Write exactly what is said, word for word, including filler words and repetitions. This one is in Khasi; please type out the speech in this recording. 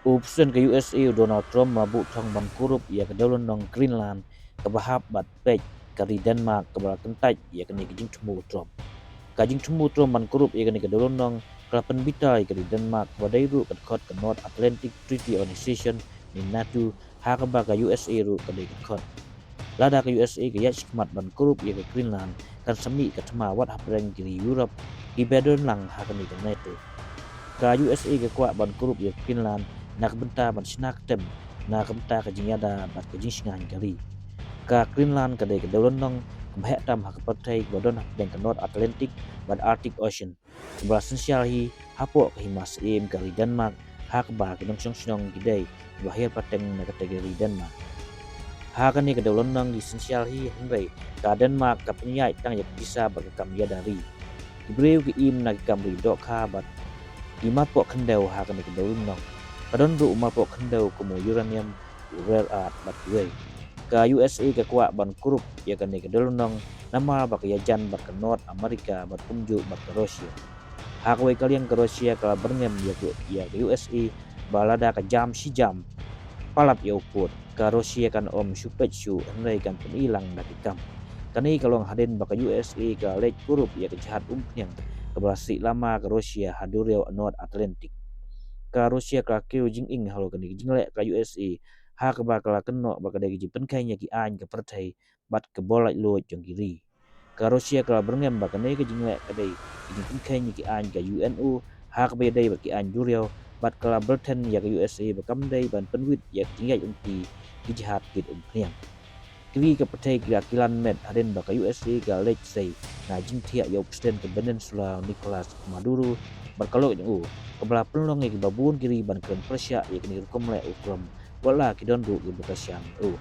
U President ka U S A u Donald Trump u la buh thong ban kurup ïa ka dewlynnong Greenland kaba hap bad peit ka ri Denmark kaba la kyntait ïa kane ka jingthmu u Trump. Ka jingthmu u Trump ban kurup ïa kane ka dewlynnong ka la pynbitar ïa ka ri Denmark ba dei ruh ka dkhot ka North Atlantic Treaty Organization ne NATO, ha kaba ka U S A ruh ka dei ka dkhot. Lada ka U S A ka ïaid shakhmat ban kurup ïa ka Greenland, kan sa mih ka thma wat hapdeng ki ri Europe kiba don lang ha kane ka NATO. Ka U S A ka kwah ban kurup ïa ka Greenland na ka bynta ban shna ktem na ka bynta ka jingïada bad ka jingshngaiñ ka ri. Ka Greenland ka dei ka dewlynnong kaba heh tam ha ka pyrthei kaba don hapdeng ka North Atlantic bad Arctic Ocean, kaba la synshar hi hapoh ka hima syiem ka ri Denmark, ha kaba ki nongshong shnong ki dei kiba hiar pateng na katei ka ri Denmark. Ha kane ka dewlynnong ki synshar hi, hynrei ka Denmark ka pynïaid tang ïa ka pisa bad ka kam ïada ri. Ki briew ki im na ki kam ri dohkha bad ki marpoh khyndew ha kane ka dewlynnong. Ka don ruh u marpoh khyndew kum u uranium, u rare earth bad kiwei. Ka U S A ka kwah ban kurup ïa kane ka dewlynnong namar ba ka ïajan bad ka North America bad kumjuh bad ka Russia. Ha kawei ka liang ka Russia ka la byrngem ïa ka, ïa ka U S A ba lada ka jam shi jam palat ïa u pud, ka Russia kan ym shu peit shuh hynrei kan pyni lang da ki kam. Kane ka long hadien ba ka U S A ka leit kurup ïa ka jhad umphniang kaba la sih lama ka Russia ha duriaw North Atlantic. Ka Russia ka la kiew jingim halor kane ka jingleh ka U S A, ha kaba ka la kynnoh ba ka dei ka jingpynkheiñ ïa ki aiñ ka pyrthei bad ka bor laitluid jong ki ri. Ka Russia ka la byrngem ba kane ka jingleh ka dei ka jingpynkheiñ ïa ki aiñ ka U N O, ha kaba ïadei bad ki aiñ duriaw, bad ka la byrthen ïa ka U S A ba kam dei ban pynwit ïa ka jingïaid lynti ki jhad kit umphniang. Ki ri ka pyrthei ki la kilan met hadien ba ka U S A ka leit sei na jingthiah ïa u President ka Venezuela Nicolas Maduro bad ka lok jong u, kaba la pynlong ïa kiba bun ki ri ban kren pyrshah ïa kane ka rukom leh u Trump, wat la ki don ruh kiba kyrshan ïa u.